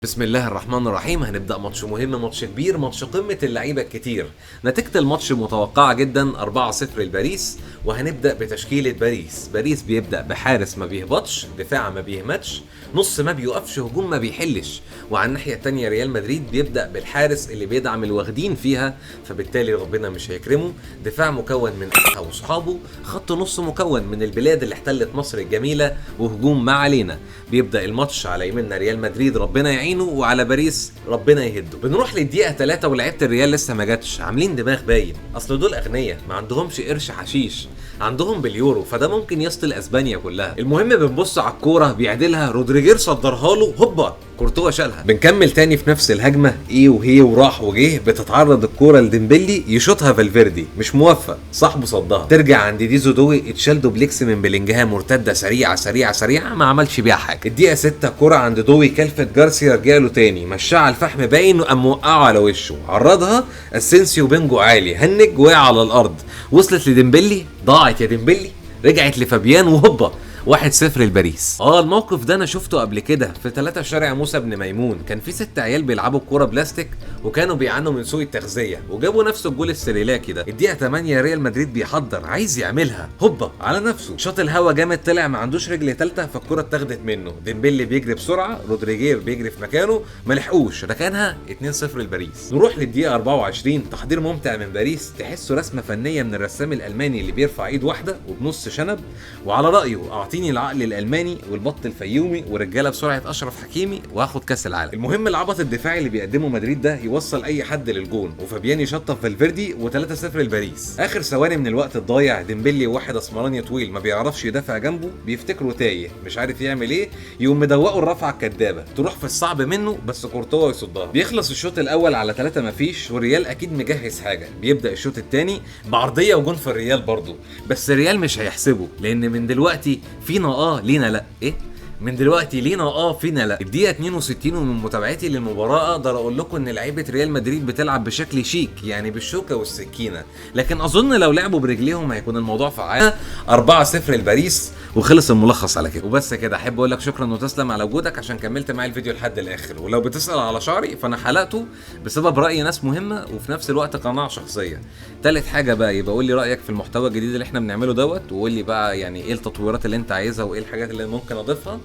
بسم الله الرحمن الرحيم. هنبدأ ماتش مهم، ماتش كبير، ماتش قمة اللعيبة الكتير. نتيجة الماتش متوقعة جدا 4-0 لباريس. وهنبدأ بتشكيلة باريس. باريس بيبدأ بحارس ما بيهبطش، دفاع ما بيهمتش، نص ما بيوقفش، هجوم ما بيحلش. وعلى الناحية التانية ريال مدريد بيبدأ بالحارس اللي بيدعم الواخدين فيها، فبالتالي ربنا مش هيكرمه. دفاع مكون من واصحابه، خط نص مكون من البلاد اللي احتلت مصر الجميلة، وهجوم ما علينا. بيبدأ الماتش على يميننا ريال مدريد ربنا يعينه، وعلى باريس ربنا يهده. بنروح للدقيقة 3 ولعيبة الريال لسه ما جاتش، عاملين دماغ باين، اصل دول اغنياء ما عندهمش قرش حشيش، عندهم باليورو، فده ممكن يسطل اسبانيا كلها. المهم بنبص على الكورة بيعدلها رودريجير، صدرها له، هوبا كورتوا شالها. بنكمل تاني في نفس الهجمة، ايه وهي وراح وجه، بتتعرض الكورة لديمبلي يشوطها فالفيردي مش موفق، صاحبه صدها. ترجع عند ديزو دوي، اتشال دوبلكس من بلينجهام، مرتدة سريعة سريعة سريعة ما عملش بيها حاجة. الدقيقة 6 كورة عند دوي، كلفت جارسيا رجع له تاني، مشاه على الفحم باين وقام موقعه على وشه، عرضها اسينسيو بنجو عالي، هنج وقع على الارض، وصلت لديمبلي، ضاعت يا ديمبلي، رجعت لفابيان وهوبا 1-0 لباريس. الموقف ده انا شفته قبل كده في 3 شارع موسى بن ميمون، كان في 6 عيال بيلعبوا الكورة بلاستيك وكانوا بيعانوا من سوء التغذية وجابوا نفس الجول السريلاكي ده. الدقيقة 8 ريال مدريد بيحضر عايز يعملها، هوبا على نفسه، شاط الهوا جامد، طلع ما عندوش رجل ثالثة فالكوره اتاخدت منه. ديمبلي بيجري بسرعة، رودريجير بيجري في مكانه، ما لحقوش، ركنها 2-0 لباريس. نروح للدقيقه 24، تحضير ممتع من باريس، تحسه رسمه فنية من الرسام الالماني اللي بيرفع ايد واحدة وبنص شنب، وعلى رايه اعطيني العقل الالماني والبط الفيومي ورجاله بسرعة اشرف حكيمي واخد كاس العالم. المهم العبط الدفاعي اللي بيقدمه مدريد ده يوصل اي حد للجون، وفابيان يشطف فالفيردي و3-0 لباريس. اخر ثواني من الوقت الضايع ديمبلي وواحد اسمراني طويل ما بيعرفش يدافع جنبه، بيفتكره تايه مش عارف يعمل ايه، يقوم مدوقه الرفعة الكدابه تروح في الصعب منه، بس كورتوا يصدها. بيخلص الشوط الاول على 3 مفيش، والريال اكيد مجهز حاجة. بيبدا الشوط الثاني بعرضيه وجون في الريال برضه، بس الريال مش هيحسبه، لان من دلوقتي فينا لينا لا ايه من دلوقتي لينا فينا لا. الدقيقة 62 ومن متابعتي للمباراة اقدر اقول لكم ان لعيبة ريال مدريد بتلعب بشكل شيك، يعني بالشوكة والسكينة، لكن اظن لو لعبوا برجليهم هيكون الموضوع فعال. 4-0 لباريس وخلص الملخص على كده. وبس كده، احب اقول لك شكرا وتسلم على وجودك عشان كملت معايا الفيديو لحد الاخر. ولو بتسأل على شعري فانا حلقته بسبب رأي ناس مهمة وفي نفس الوقت قناعة شخصية. تالت حاجة بقى، يبقى قول لي رأيك في المحتوى الجديد اللي احنا بنعمله دوت، وقول لي بقى يعني ايه التطويرات اللي انت عايزها وايه الحاجات اللي ممكن اضيفها.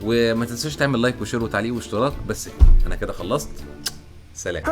وما تنساش تعمل like و share وتعليق واشتراك. بس كده انا كده خلصت، سلام.